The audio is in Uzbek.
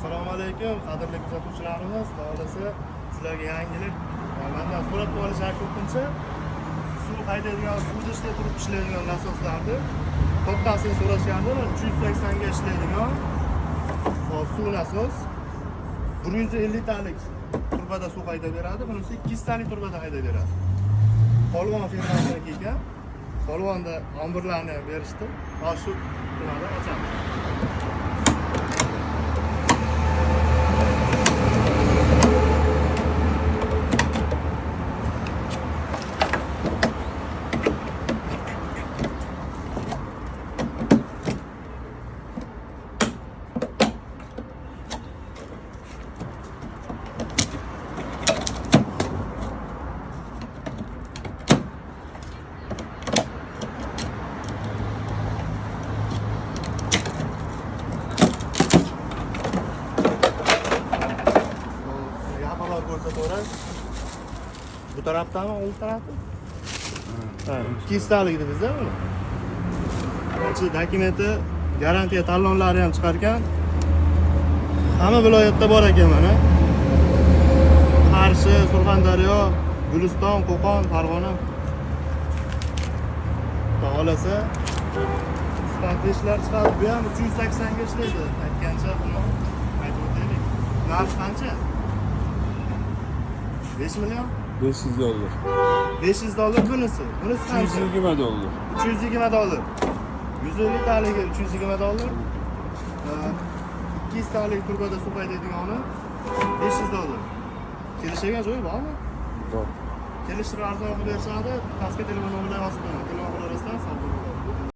Assalomu alaykum, qadrli kuzatuvchilarimiz. Xudo sizlarga yangilik. Mandan so'rab qolishar ko'pincha suv haydaydigan, suvda ishlab turib ishlaydigan nasoslarni kattasini so'rashganda 380 ga ishlaydigan hop, suv nasos 150 talik turbada suv haydab beradi, bunisi 200 talik turbada haydab beradi. Polvon firmasiniki ekan. Polvonda omborlarni ham berishdi. Hozir shu nimada ochamiz. Yaqinroq ko'rsataveray. Bu tarafdami, o'ng tarafi? Ha, 200 talik dedingiz-a buni? Ichi dokumenti, garantiya talonlari ham chiqarkan. Hamma viloyatda bor ekan mana. Qarshi, Surxondaryo, Guliston, Qo'qon, Farg'ona. Xudo xohlasa sifatli ishlar chiqadi. Bu ham 380 ga ishlaydi. Aytgancha buni aytib o'taylik. Narxi qancha? 5 million? 500 dollar. 500 dollar bunisi. Bunisi qancha? 320 dollar. 320 dollar. 150 taligi 320 dollar. 200 talik turbada suv haydaydigani 500 dollar. Kelishgan joyi bormi? Bor. Kelishtirib arzon qilib berishadi. Pastga telefon nomerlari yozib qo'yaman. Telefon qilaverasizlar, savdo bo'ladi.